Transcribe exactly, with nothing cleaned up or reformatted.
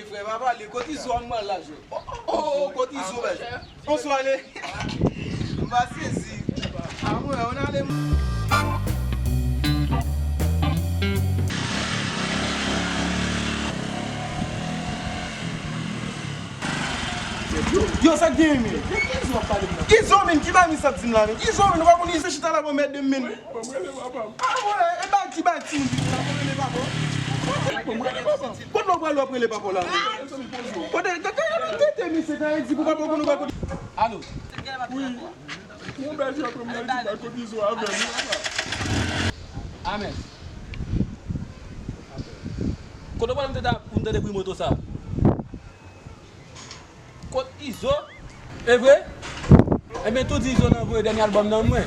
Frè, pa pale, kot Izo an mwen la jwe. Oh, oh, oh, kot Izo, bèl. Bonswa, le. M pa sezi. A mwen, on ale. Yo, sa k genyen, men? Izo, men, ki bagay sa k di m la, men? Izo, men, ou pa konn Izo chita la pou mèt de men. Bon, mwen rele papa m. A, mwen, e ba ki ba ti moun la, mwen rele papa. Bon, mwen rele papa m. Kot lè w pral w ap rele papa w la? Kote, kote, kote, kote, misye ta di pou papa w konnen w pa kote. Alo. Wi. Mwen bèl jan pran mwen di pa kote Izo avè m, wi, papa. Amèn. Kote w pral m te ta, pou m tande bri moto sa? Kot Izo? E vre? Ebyen, tou di Izo nan voye dènye albòm nan mwen.